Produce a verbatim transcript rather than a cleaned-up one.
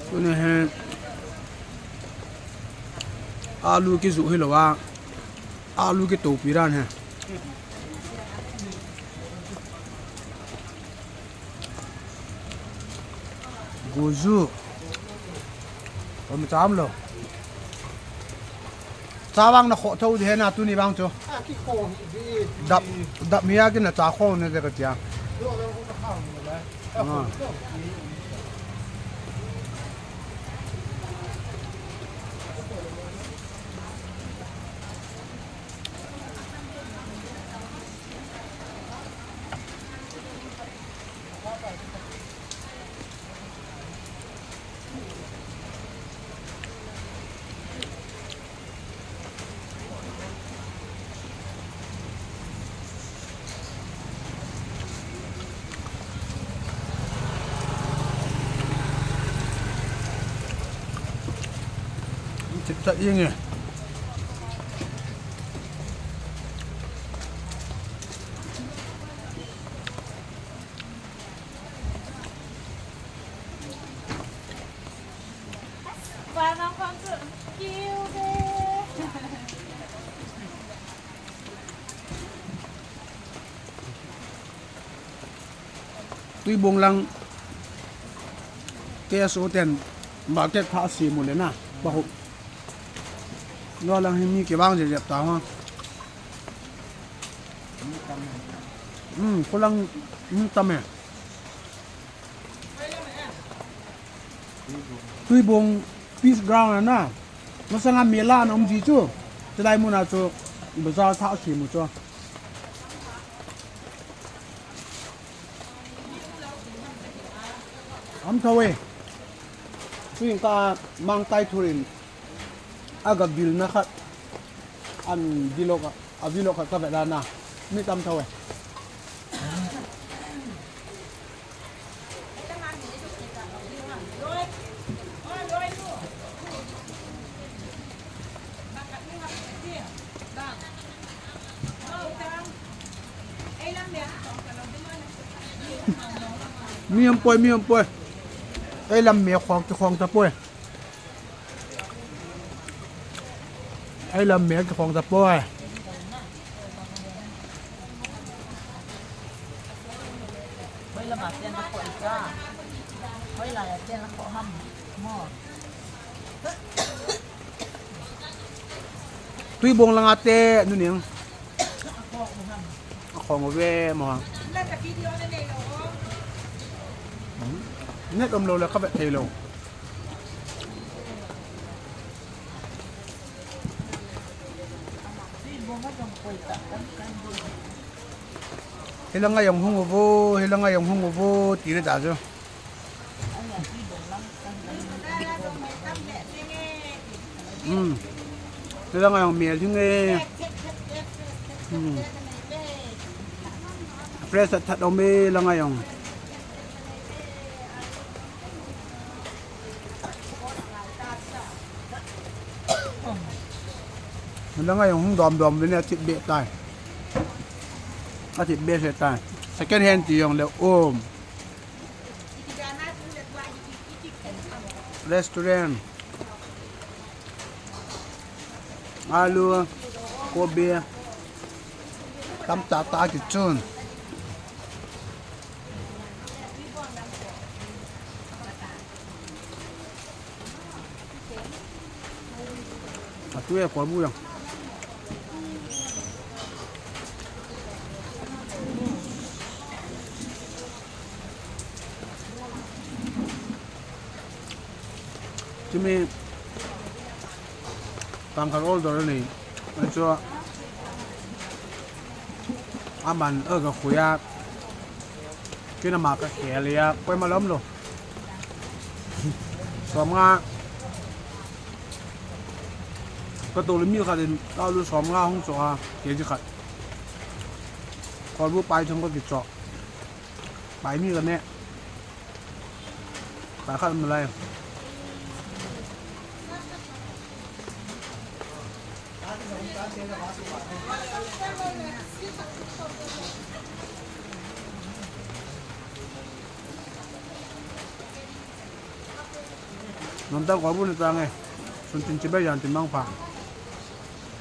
Tuni hi alu kijuh hilou a, alu kitopi dan hi. Guju. Om cham lo. Cha vang na kho tho di he na tuni vang chu. Dap, dap mi a kin na cha kho ne de ka tia. Ah. Chipchat ing e. Tuibong lang K S O ten market pha sem u le na. Ba ho. Lo lang hi mi kivang jep jep ta ho. Hmm, kho lang mi tam e. Tuibong peace ground a na. Masanga mela na um ji chu. Chulai mun a chu bazar pha sem u chu. Am tho e. Tuin ka mang tai thurin. Aga vil na khat. An vlog a, a vlog khat ka ve la na. Mi tam tho e. Mi hung poi, mi hung poi. Ei lam me khong ki khong ta poi. Ei lam me ki khong ta poi. Hoi lam a ten la kho i cha. Hoi lai a ten la kho ham. Mo. Tuibong langa te nu ning. A khong ve mo. Net um lou le ka vet thei lou. Hilanga jong hung uvo, hilanga jong hung uvo, ti le ta chu. Hmm. Hilanga jong mel hing e. Hmm. Fresh that that um e langa jong. Langa jong hung dom dom ve ne, a thip be tai. A thip be se tai. Second hand ti jong le um. Restaurant. Alu, kobi. Tam ta ta ki chun. A tu e kol bu jang. Chumi tang khat order nei. Achu aman a ga khuya. Kina ma ka khel ya, koima lom lo. Som nga. Ka to le mi khat in, ta lu som nga hung cho a, K G khat. Kol bu pai thum ka kicho. Pai mi ka ne. Pai khat ma lai. Nomtah kho bu na tange. Sun tin chibai jan tin mangpha.